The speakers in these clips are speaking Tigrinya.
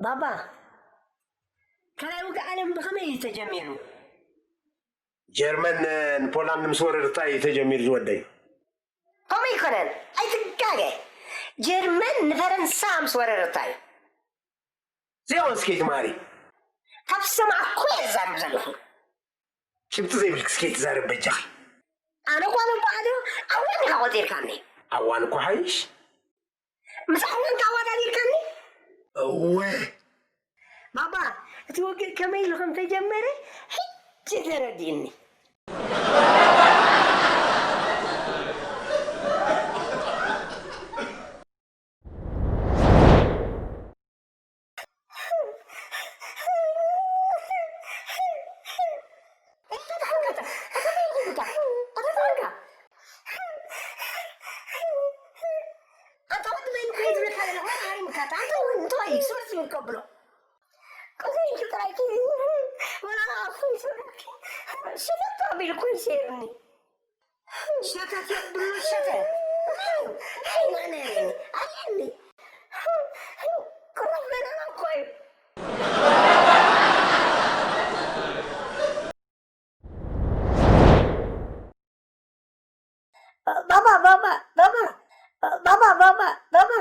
ባባ፣ ካልኣይ ውግእ ዓለም ብኸመይ እዩ ተጀሚሩ? ጀርመን ንፖላንድ ምስ ወረርታ እዩ ተጀሚሩ ዝወደይ። ከምኡ ኣይኮነን፣ ኣይትጋገ። ጀርመን ንፈረንሳ ምስ ወረረታ እዩ። እዚኣ እስኪ ትማሪ። ካብ ዝሰማዕኩ እየ ዝዛረብ ዘለኹ። ጭብጢ ዘይብልክ እስኪ ትዛረብ በጃኺ። ኣነ እኳ በባዕዶ ኣዋን ኢኻ ቆፂርካኒ። ኣዋን እኮ ሓይሽ። ምስ ኣዋን ኣዋዳዲርካኒ። እወ። ባባ፣ እቲ ውግእ ከመይ ኢሉ ከም ተጀመረ ሕጂ ተረዲእኒ። ሸተት የብሉ ሸተ። ኣይማነ ኣየኒ። ቅሩብ በላና እኮ እዩ። ባባ፣ ባባ፣ ባባ፣ ባባ፣ ባባ፣ ባባ።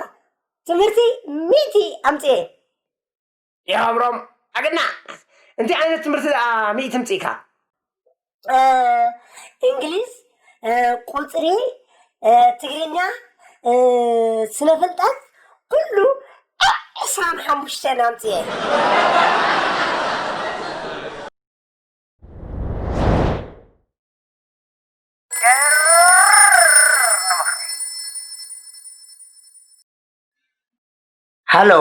ትምህርቲ ሚእቲ ኣምፅኤ። ይሃብሮም ኣገና። እንታይ ዓይነት ትምህርቲ ደኣ ሚእቲ ምጽኢካ? እ፣ እንግሊዝ፣ እ፣ ቁጽሪ፣ እ፣ ትግርኛ፣ እ፣ ስነ ፍልጠት፣ ኩሉ ዕስራን ሓሙሽተን ኣምጽኤ። ሃሎ፣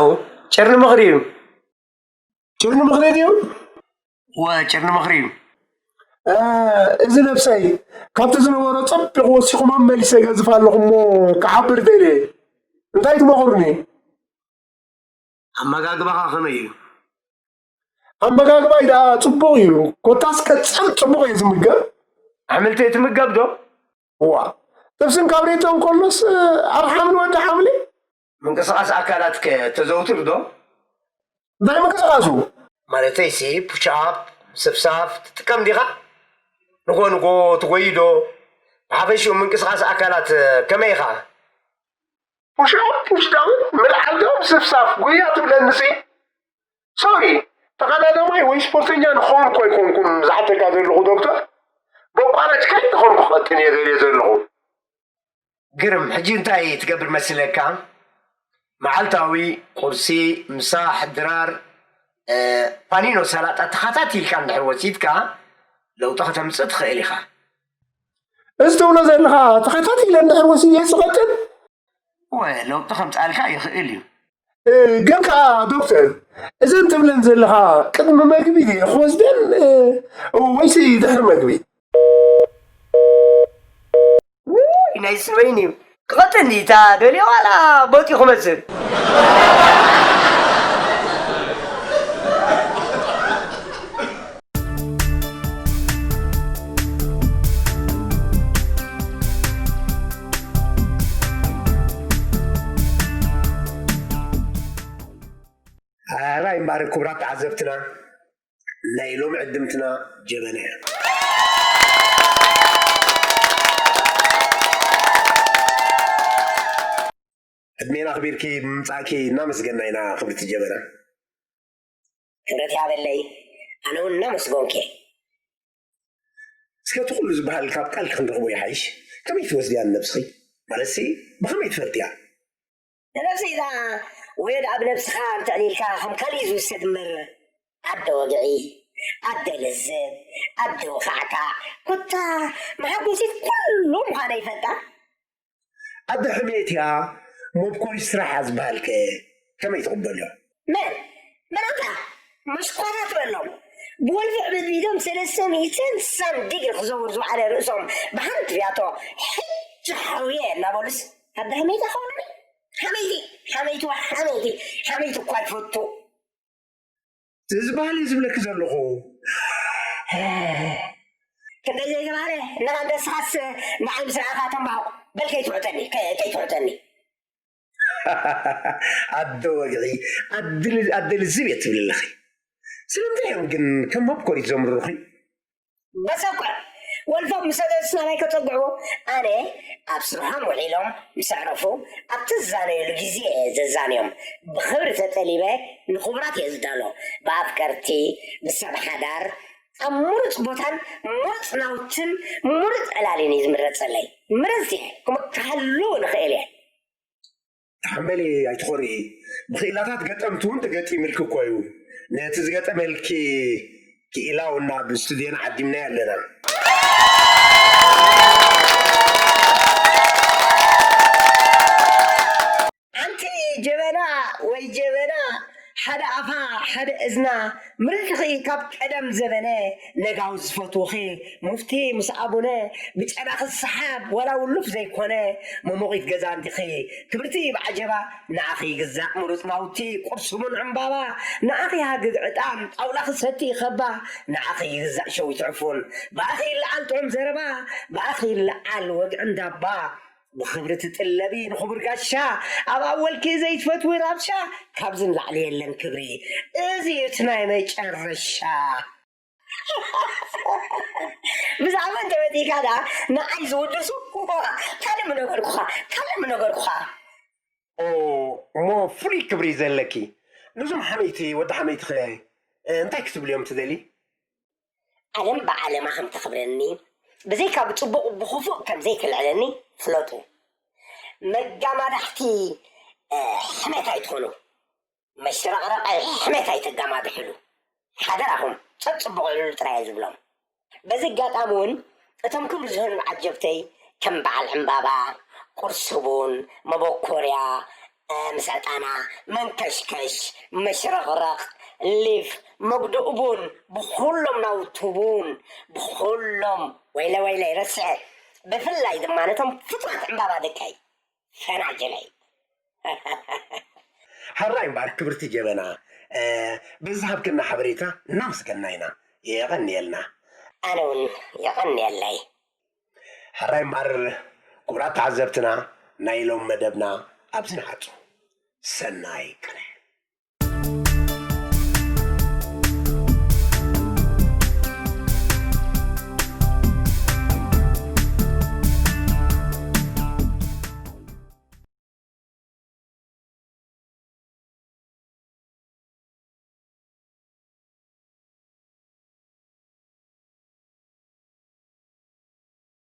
ጨርኒ ምኽሪ እዩ። ጨርኒ ምኽሪ ድዩ? እወ፣ ጨርኒ ምኽሪ እዩ። እ፣ እዚ ነብሰይ፣ ካብቲ ዝነበሮ ጸቢቑ ወሲኹሞ መሊሰ ይገዝፍ ኣለኹ እሞ ክሓብር ደልየ። እንታይ ትመኽሩኒ? ኣመጋግባኻ ከመይ እዩ? ኣመጋግባይ ደኣ ጽቡቕ እዩ። ኮታስ ቀጸል ጽቡቕ እየ ዝምገብ። ኣሕምልቲ ትምገብ ዶ? እዋ፣ ጥብስን ካብሬቶን ከሎስ፣ እ፣ ኣብ ሓምሊ ወዲ ሓምሊ። ምንቅስቓስ ኣካላትከ ተዘውትር ዶ? እንታይ ምንቅስቓሱ? ማለተይሲ፣ ፑሽ ኣፕ፣ ስፍሳፍ ትጥቀም ዲኻ? ንጎ ንጎ ትጎዪ ዶ? ብሓፈሽኡ ምንቅስቓስ ኣካላት ከመይ ኢኻ? ፑሽ ኣፕ፣ ፑሽ ዳውን፣ ምልዓል ዶ፣ ስፍሳፍ፣ ጉያ ትብለንሲ? ሶሪ፣ ተቐዳዳማይ ወይ ስፖርተኛ ንኸውን እኮ ኣይኮንኩን ዝሓተካ ዘለኹ ዶክተር። በቋራጭ ከይትኾንኩ ክቐጥን እየ ደልየ ዘለኹ። ግርም፣ ሕጂ እንታይ ትገብር መሲለካ? መዓልታዊ ቁርሲ፣ ምሳሕ፣ ድራር፣ እ፣ ፓኒኖ፣ ሰላጣ ተኸታቲልካ እንድሕር ወሲድካ ለውጢ ከተምጽእ ትኽእል ኢኻ። እዚ ትብሎ ዘለኻ ተኸታቲለ እንድሕር ወሲደ ዝቐጥል? እወ፣ ለውጢ ከምጽኣልካ ይኽእል እዩ። እ፣ ግን ከኣ ዶክተር፣ እዘን ትብለን ዘለኻ ቅድሚ መግቢ ድየ ክወስደን፣ እ፣ ወይሲ ድሕሪ መግቢ? ውይ፣ ናይ ስበይኒ እዩ። ክቐጥን ድዩ እታ ደልዮ ዋላ ቦጢ ክመጽእ? ሕራይ እምበኣር ክቡራት ተዓዘብትና፣ ናይ ሎሚ ዕድምትና ጀበና እያ። ዕድሜና ኣኽቢርኪ ብምምጻእኪ እናመስገና ኢና ክብርቲ ጀበና። ክብረት ይሃበለይ፣ ኣነ እውን እናመስገንኩ እየ። እስከ እቲ ኩሉ ዝበሃል ካብ ቃልኪ ክንረኽቦ ይሓይሽ። ከመይ ትወስድያ ንነብስኺ? ማለትሲ ብኸመይ ትፈልጥያ? ንነብሰይ ደኣ ወዮ ደኣ ብነብስኻ እንተዕሊልካ ከም ካልእ እዩ ዝውሰድ እምበር፣ ኣደ ወግዒ፣ ኣደ ልዝብ፣ ኣደ ውኻዕካዕ፣ ኮታ መሓጎሲት ኩሉ ምዃና ይፈልጣ። ኣደ ሕሜት እያ፣ መብኮሪ ስራሕ እያ ዝበሃል ከ ከመይ ትቕበልዮ? መን? መን ኣታ? መሽኳታት በሎም። ብወልፊ ዕብድቢዶም ሰለስተ ሚእትን ስሳን ዲግሪ ክዘውር ዝወዓለ ርእሶም ብሓንቲ ቢያቶ ሕጂ ሓውየ እናበሉስ ኣደ ሕሜት ይኸውን? ሓመይቲ፣ ሓመይቲ፣ ሓመይቲ፣ ሓመይቲ እኳ ይፈቱ። እዚ ዝበሃል እዩ ዝብለኪ ዘለኹ። ክንደይ ዘይተባህለ፣ እና ንስኻስ ንዓይ ምስ ረኣኻ ተምባሁ። በል ከይትውሕጠኒ፣ ከ-፣ ከይትውሕጠኒ። ኣደ ወግዒ፣ ኣደ ልዝብ እየ ትብል ኣለኺ። ስለምንታይ እዮም ግን ከም መብኮሪት ዘምርሩኺ? በሰኮር ወልፎም ምስ ኣደስ ናባይ ከጸግዕዎ ኣነ ኣብ ስርሖም ውዒሎም ምስ ኣዕረፉ ኣብቲ ዝዛነዩሉ ግዜ እየ ዘዛንዮም። ብኽብሪ ተጠሊበ ንኽቡራት እየ ዝዳሎ። ብኣፍቀርቲ፣ ብሰብ ሓዳር፣ ኣብ ምሩፅ ቦታን ምሩፅ ናውትን ምሩፅ ዕላልን እዩ ዝምረፀለይ። ምርፅቲ እየ ክሃሉ ንኽእል እየ። ተሓመሊ ኣይትኾሪ። ብክኢላታት ገጠምቲ እውን ተገጢምልኪ እኮ እዩ። ነቲ ዝገጠመልኪ ክኢላ እውን ናብ ስቱድዮና ዓዲምናዮ ኣለና። ሓንቲ ጀበና ወይ ጀበና ሓደ ኣፋ ሓደ እዝና ምርትኺ ካብ ቀደም ዘበነ ነጋው ዝፈትውኺ ሙፍቲ ምስ ኣቡነ ብጨናኺ ሰሓብ ዋላ ውሉፍ ዘይኮነ መሞቒት ገዛ እንዲኺ ክብርቲ ብዓጀባ ንዓኺ ይግዛእ ምሩፅ ናውቲ ቁርሱሙን ዕምባባ ንዓኺ ሃግግ ዕጣን ጣውላኺ ሰቲ ይኸባ ንዓኺ ይግዛእ ሸዊት ዕፉን ብኣኺ ይለዓል ጥዑም ዘረባ ብኣኺ ይለዓል ወግዒ እንዳባ ብኽብሪ ትጥለቢ ንኽቡር ጋሻ ኣብ ኣወልኪ ዘይትፈትዊ ራብሻ ካብዚ ንላዕሊ የለን ክብሪ እዚ እዩ እቲ ናይ መጨረሻ ብዛዕባ እንተመፂእካ ደኣ ንዓይ ዝውድሱ ካልእ ምነገርኩኻ ካልእ ምነገርኩኻ እሞ ፍሉይ ክብሪ ዘለኪ ነዞም ሓመይቲ ወዲ ሓመይትኸ እንታይ ክትብልዮም ትደሊ ዓለም ብዓለማ ከም ተኽብረኒ ብዘይካ ብፅቡቕ ብኽፉእ ከም ዘይትልዕለኒ ፍለጡ። መጋማዳሕቲ ሕሜት ኣይትኾኑ። መሽረቕረቐ ሕሜት ኣይተጋማድሕሉ። ሓደራኹም ጸብጽቡቑ ዕሉል ጥራይ እየ ዝብሎም። በዚ ኣጋጣሚ እውን እቶም ክብሪ ዝህኑ ዓጀብተይ ከም በዓል ዕምባባ፣ ቁርሲ ቡን፣ መበኮርያ፣ ምስ ዕጣና መንከሽከሽ መሽረቕረቕ ሊፍ መጉድኡ ቡን ብኹሎም ናውቲ ቡን ብኹሎም ወይለ ወይለ ይረስዐ ብፍላይ ድማ ነቶም ፍቱዋት ዕምባባ ደቀይ ፈናጅለይ ሕራይ እምበኣር ክብርቲ ጀበና በዚ ዝሃብክና ሓበሬታ እናመስገንና ኢና የቐንየልና ኣነ እውን የቐንየለይ ሕራይ እምበኣር ክቡራት ተዓዘብትና ናይ ሎም መደብና ኣብዚ ንዓጹ ሰናይ ቅነ